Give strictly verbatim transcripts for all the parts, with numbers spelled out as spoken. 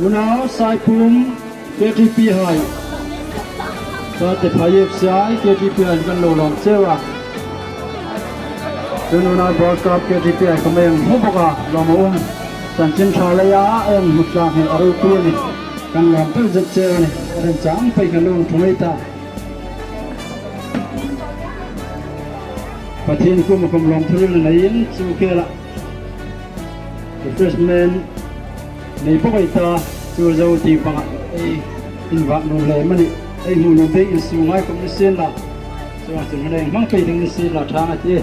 Unau Saipum K T P hai, Tatephai F C I K T P hai kan lo lawm cheu a. Chun unau World Cup K T P hai khawm ei hmu bawk a, lawm a um. Chanchin ṭha leia ei hmu tlang hi a ropui a nih. Kan lawm tak zet cheu a nih. A remchang pei kan lo ṭhung ei ta. Pathien kuoma khawm lawmthu hrilna neiin chu khela refreshment nei bawk ei ta, chu zo ti panga ei invak nuom le mani, ei hmu nuom pei in sunghai khawm ni sien la. Chuong chun hmangai hmang pei ding ni sien la ṭhang a ti.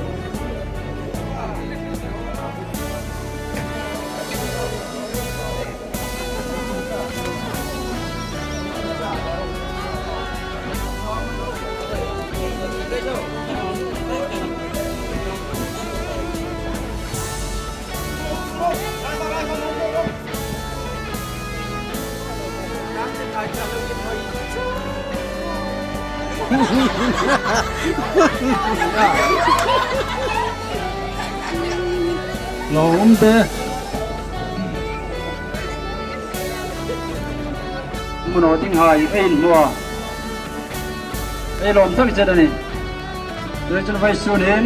Lo um de. Hmu naw dinghai ei inhmu a, ei lawm tak zet a nih. Chuleiin vawisun hin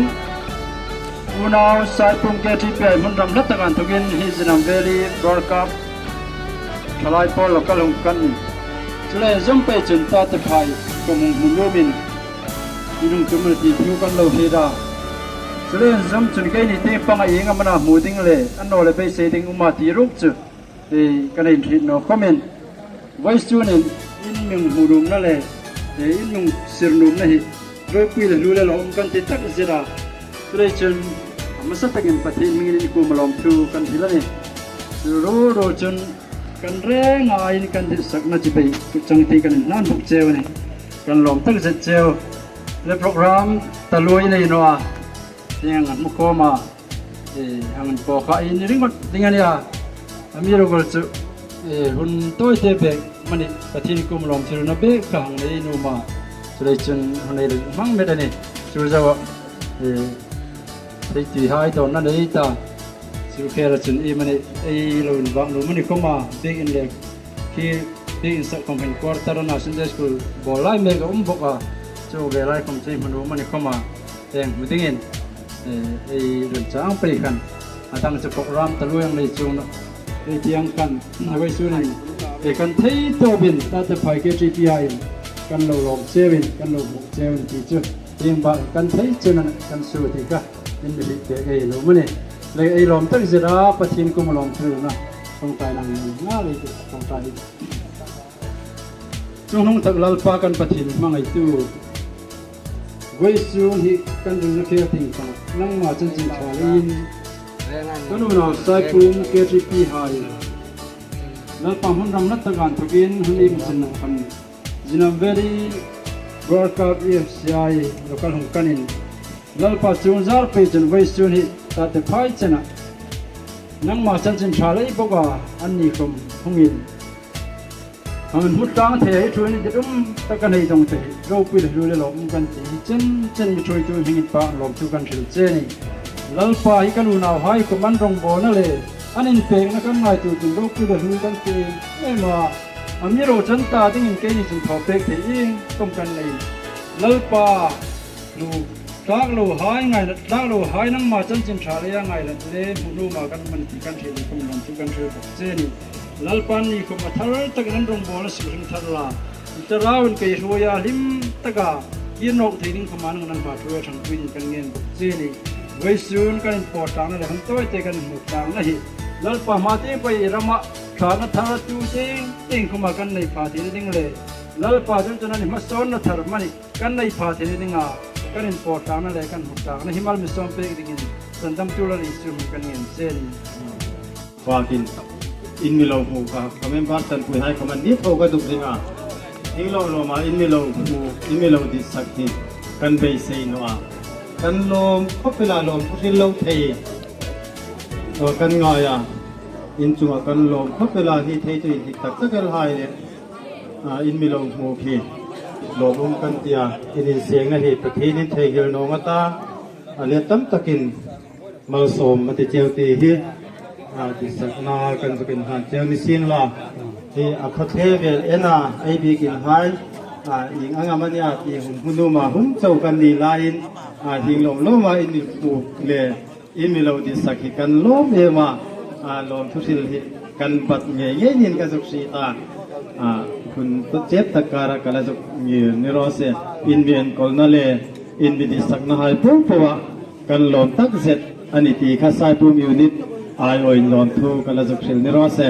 unau Saipum K T P hai hmun ram hla taka inthokin hi Zinam Valley World Cup ṭhalai pawl lo kal hung kan. Chuleiin zawm pei chun Tatephai khawm hung hmu nuomin in hung tum a ni ti thu kan lo hriet a. Chuleiin zawm chun keini tieng panga ieng am a na hmu ding le, annawleh beisei ding um a ti ruok chu ei, kan inhriet naw khawmin, vawisun hin in mi hung hmu nuomna le, ei, in mi hung sir nuomna hi ropui le hlu le lawm kan ti tak zet a. Chuleiin chun a hmasa takin Pathien hmingin in kuoma lawmthu kan hril a nih. Chu ruok ruok chun kan rengin kan ditsakna chibai chang ti kan inhlan bawk cheu a nih. Kan lawm tak zet cheu. Le program taluo ei nei naw a, tieng an hmu khawm a. Ei, hang inpawk a, ei, ni ringawt ding a nih a. Amiruokchu, ei, hun tawite bek mani Pathien kuoma lawmthu hrilna bek kha hang nei nuom a. Chuleiin chun hun nei ring hmang met a nih. Chu zoa, ei, theitihai dawnna nei ta. Chu khela chun ei mani, ei lo invak nuom a ni khawma, biekin le khi, biekin sak khawm hin quarter-a Sunday school bawl lai mek a um bawk a. Chu ve lai khawm chu ei hmu nuom a ni khawma, ei hmu dingin, eh, ei remchang pei khan. A dang chu program taluo ei nei chuong naw. Ei tieng khan, a vawisun hin, ei kan thei tawpin, Tatephai K T P haiin kan lo lawm cheu, kan lo hmu cheu ti chu. Tieng bak kan thei chun kan suo ti kha, in mi hriet pek ei nuom a nih. Le ei lawm tak zet a, Pathien kuoma lawmthu hrilna ṭawngṭaina ngei ngei ei tih, ṭawngṭai. Chungnung tak Lalpa kan Pathien hmangaitu, vawisun hi kan ringna khel tieng kha nangma chanchin ṭha leiin kan unau Saipum K T P hai Lalpa, hmun ram hla taka inthokin hun ei mi sinna khan Zinam Valley World Cup F C I lo kal hung kanin, Lalpa, chuong zar pei chun vawisun hi Tatephai chena nangma chanchin ṭha lei bawka anni khawm hungin, hang hmu tlang thei hi ṭhuoitu ditum taka nei dong thei, ropui le hlu le lawm kan ti hi chen chen mi ṭhuoitu hmingin Pa, lawmthu kan hril che a nih. Lalpa, hi kan unauhai khawm an rawngbawlna le an inpekna kan ngaituo chun ropui le hlu kan ti em em a. Amiruokchu an ta dingin keini chun thaw pek thei iengkhawm kan nei. Lalpa, hlu tlak lohai ngaina, tlak lohai nangma chanchin ṭha leia ngaina le hmu nuoma kan um a ni ti kan hriet, kan lawmthu kan hril bawk che a nih. Lalpa, anni khawm a thar takin an rawngbawlna suk hrim thar la, i Thlarauin kei hruoia hlim taka kir nawk thei ding khawma nangin an hma ṭhuoia ṭhangpuiin kan ngen bawk che a nih. Vawisun kan inpawt tlangna le hun tawite kan hmu tlangna hi Lalpa, hma tieng pei i rama thlana thar tu tieng tieng khawma kan nei pha theina ding le Lalpa, chun chun a ni hmasawnna thar mani kan nei pha theina dinga kan inpawt tlangna le kan hmu tlangna hi mal mi sawm pek dingin Sandamtu Lal Isu hmingin kan ngen che a nih. Fakin in mi lo hmu kha, ka member ṭanpuihai khawm an ni tho ka duk ding a. Ieng lo lawma in mi lo hmu, in mi lo ditsak hi kan beisei naw a. Kan lawm khawp el a, lawmthu hril lo thei naw kan ngai a. In chunga kan lawm khawp el a, hi theitu indik tak tak el hai le, a, in mi lo hmu khi lawm um kan ti a. In insengna hi Pathienin theinghil naw a ta, a le tam takin malsawm a ti cheu ti hi A, ditsakna kan zuk inhlan cheu ni sien la. Hi a khaw hle vel en a, ei biekin hai, a, ieng ang am a nia ti hun hmu nuom a hung chau kan ni laiin, a, hieng lawm lawma in mi puk le in mi lo ditsak hi kan lawm em a, a, lawmthu hril hi kan bat ngei ngei niin ka zuk hriet a. A, hun chep tak kara ka la zuk ngir ni raw se, in mi enkawlna le in mi ditsakna hai po po a kan lawm tak zet a ni ti kha Saipum Unit aiawin lawmthu ka la zuk hril ni raw se.